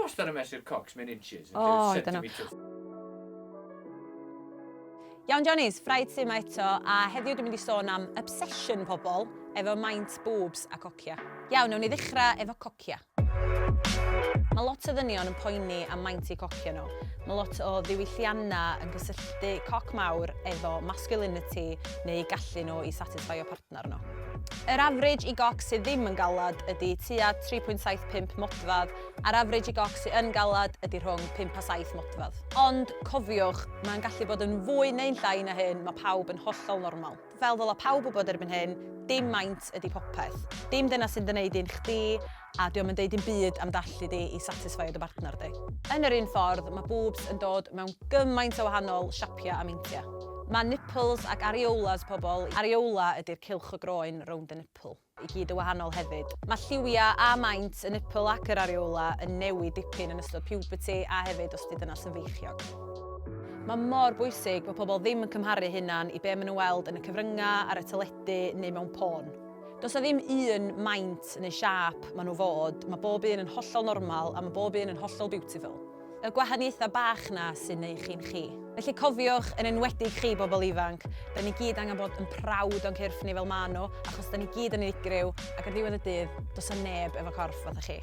nhw wastad yn mesur cocs mewn inches yn lle oh, centimetres? Iawn Johnny's, Ffraid sy yma eto, a heddiw dwi'n mynd i sôn am obsession pobl efo maint boobs a cocia. Iawn, nawn ni ddechrau efo cocia. Mae lot o ddynion yn poeni am maint eu cocia nhw. Mae lot o ddiwylliannau yn cysylltu coc mawr efo masculinity neu gallu nhw i satisfio partner nhw. Yr average i goc sydd ddim yn galad ydy tua 3.75 modfedd, a'r average i goc sy yn galad ydy rhwng 5 a 7 modfedd. Ond cofiwch, mae'n gallu bod yn fwy neu'n llai na hyn, mae pawb yn hollol normal. Fel ddyla pawb wybod erbyn hyn, dim maint ydy popeth. Dim dyna sy'n dy wneud un chdi, a dio'm yn deud dim byd am d'allu di i satisfeio dy bartner di. Yn yr un ffordd, mae boobs yn dod mewn gymaint o wahanol siapiau a meintiau. Mae nipples ac areolas pobl, areola ydy'r cylch o groen rownd y nipple, i gyd yn wahanol hefyd. Mae lliwiau a maint y nipple ac yr areola yn newid dipyn yn ystod puberty a hefyd os 'di dynas yn feichiog. Mae mor bwysig bod pobl ddim yn cymharu hunan i be maen nhw'n weld yn y cyfryngau, ar y teledu neu mewn porn. Does 'na ddim un maint neu siâp maen nhw fod, mae bob un yn hollol normal a mae bob un yn hollol beautiful. Y gwahaniaethau bach 'na sy'n neu chi'n chi. Felly cofiwch, yn enwedig chi bobl ifanc, da ni gyd angen bod yn proud o'n cyrff ni fel maen nhw, achos da ni gyd yn unigryw ac ar ddiwedd y dydd, does 'na neb efo corff fatha chi.